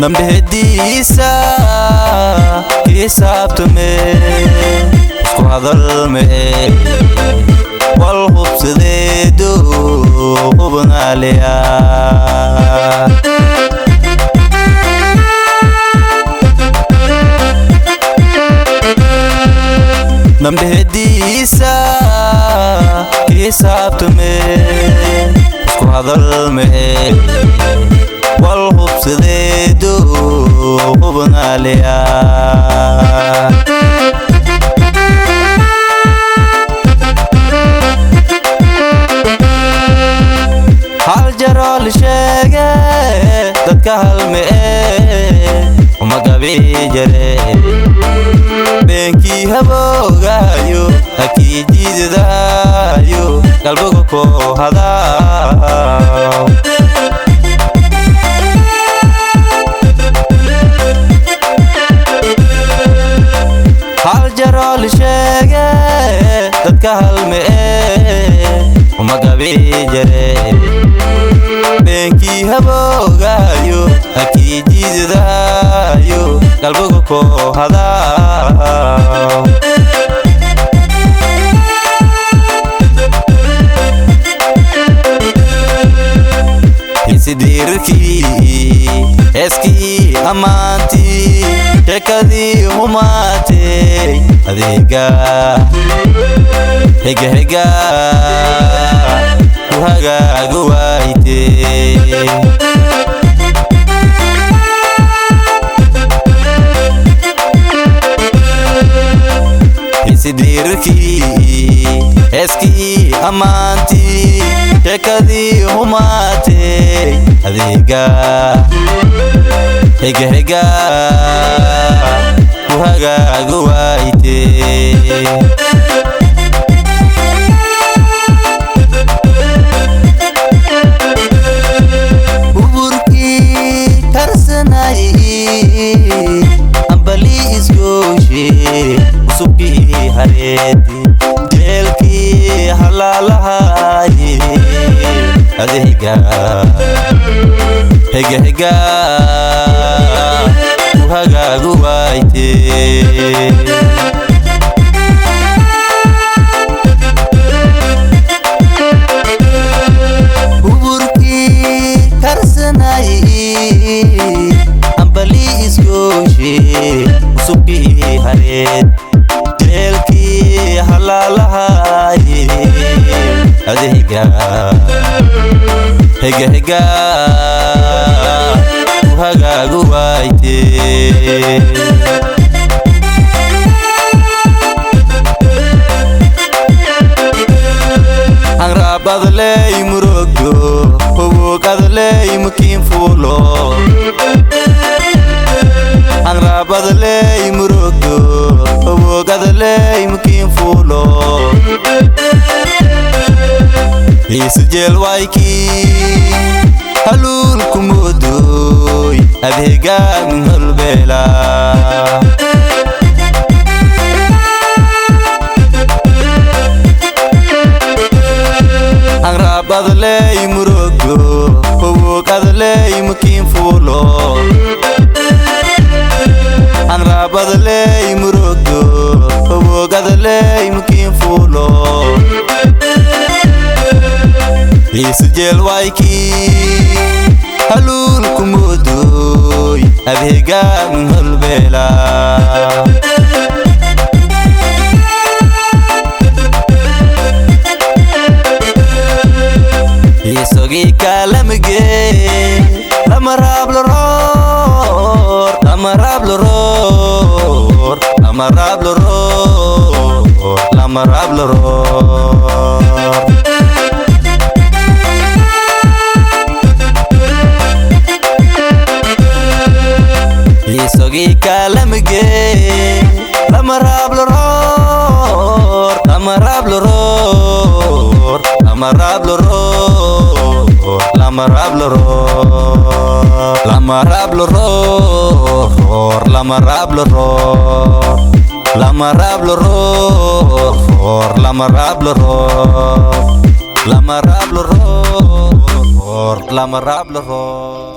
Nambihdiisa xisaabtame isku hadal mee wal hubsadeedo hubnaaliya. Nambihdiisa xisaabtame isku hadal mee wal hubsadeedo hubnaaliya. Hal jaroo la sheege dadka halmee uma gabi jare beenkii haboogayo hakii jiidadaayo galbuga koo hadaa. Hal jaroo la sheege dadka halmee uma gabi jare beenkii haboogayo hakii jiidadaayo galbuga koo hadaa. Isidiirkii heeskii ammaantii sheekadii humaatay adeega higa higa ku hagaagu waaytay. Isidiirkii heeskii ammaantii sheekadii humaatay adeega higa higa ku hagaagu waaytay. Buburkii karsanayay ambali isgooshe usubkii hareedi jeelkii halaalahaye adeega higa higa ku hagaagu waaytay. Buburkii karsanayay ambali isgooshe usubkii hareed jeelkii halaalahaye adeega higa higa ku hagaagu waaytay. Hanraabadley murugdo hubuuqadley mukiin fuulo hanraabadley murugdo hubuuqadley mukiin fuulo iisu jeel waykii haluulku moodoy adeegaan holbeela. Hanraabadley murugdo hubuuqadley mukiin fuulo hanraabadley murugdo hubuuqadley mukiin fuulo iisu jeel waykii haluulku moodoy adeegaan holbeela. Isogii kaalamige lama raablo roor lama raablo roor lama raablo roor lama raablo roor. Isogii kaalamige lama raablo roor lama raablo roor lama raablo roor lama raablo roor lama raablo roor lama raablo roor lama raablo roor lama raablo roor lama raablo roor lama raablo roor.